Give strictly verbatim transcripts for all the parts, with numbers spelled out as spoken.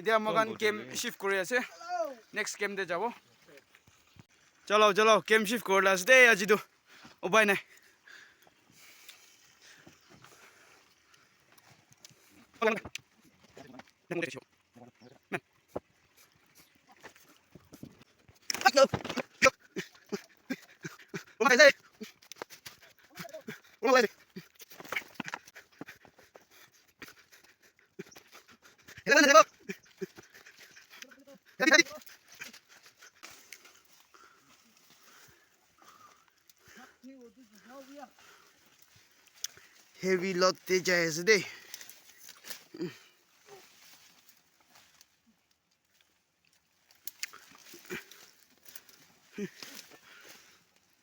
Etia moi khan camp shift kuri ase. Next camp te jabo. Chalo, chalo, camp shift kuri la ase de aji tu. Upai nai. Heavy load te jai ase de.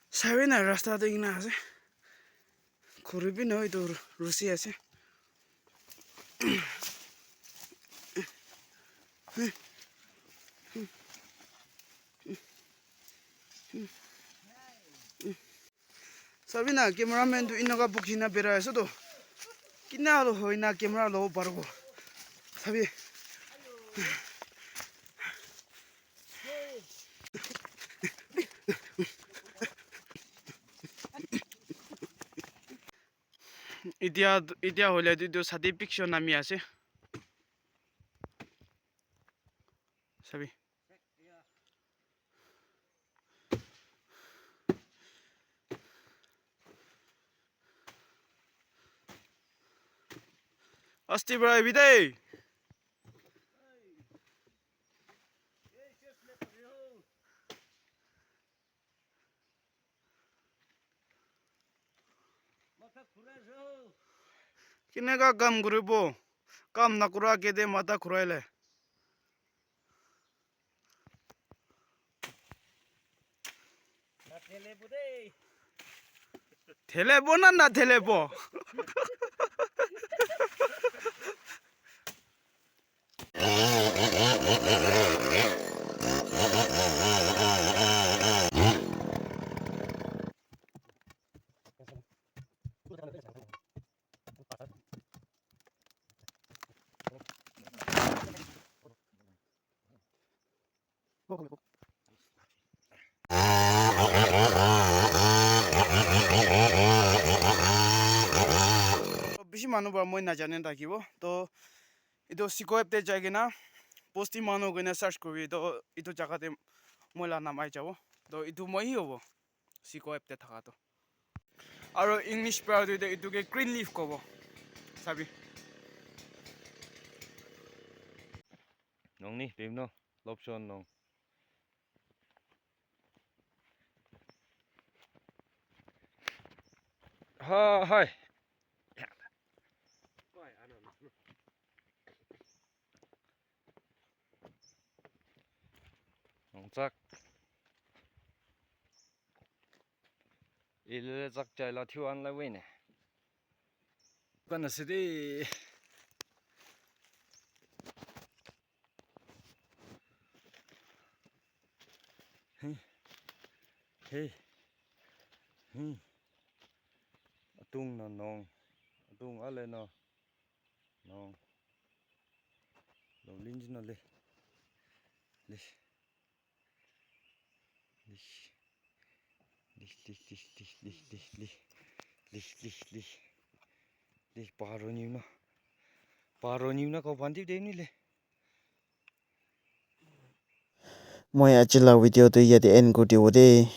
Sabi na rasta tu ena ase. Khuri bi nohoi, etu rusi ase. Sabi na, cameraman tu eneka bukhi na berai ase to. Kina lo hoi na camera lobo paribo. Sabi. Etia, etia hoile tu, tu sade picture nami ase. Sabi. Asti bra ebi de. Kineka kam kuribo? Kam nakura ke de matha khuraile. Thelebo na nathelebo? Bishi manu para moi najane thakibo. To etu Siko app te jai kena posting manu koina search kuribi. To etu jaga te moi la nam ahi jabo. To etu moi hi hobo. Siko app te thaka to. Aro English para tu etu ke green leaf kobo. Sabi. Nong ni, pim no, lopson nong. Ha, hai. Nong chak. Ilele chak chai la thiu an la wene. Kan ase de. Hey. Hey. Hmm. Atung no nong. Atung ale no. Nong. Lo linji no le. Le. Lish. Lish, lish, lish, lish, lish, lish, lish. Lish, lish, lish. Lish, paro ni na. Paro ni na ko bandi de ni le. Moi aji la video tu yate end kuri dibo de.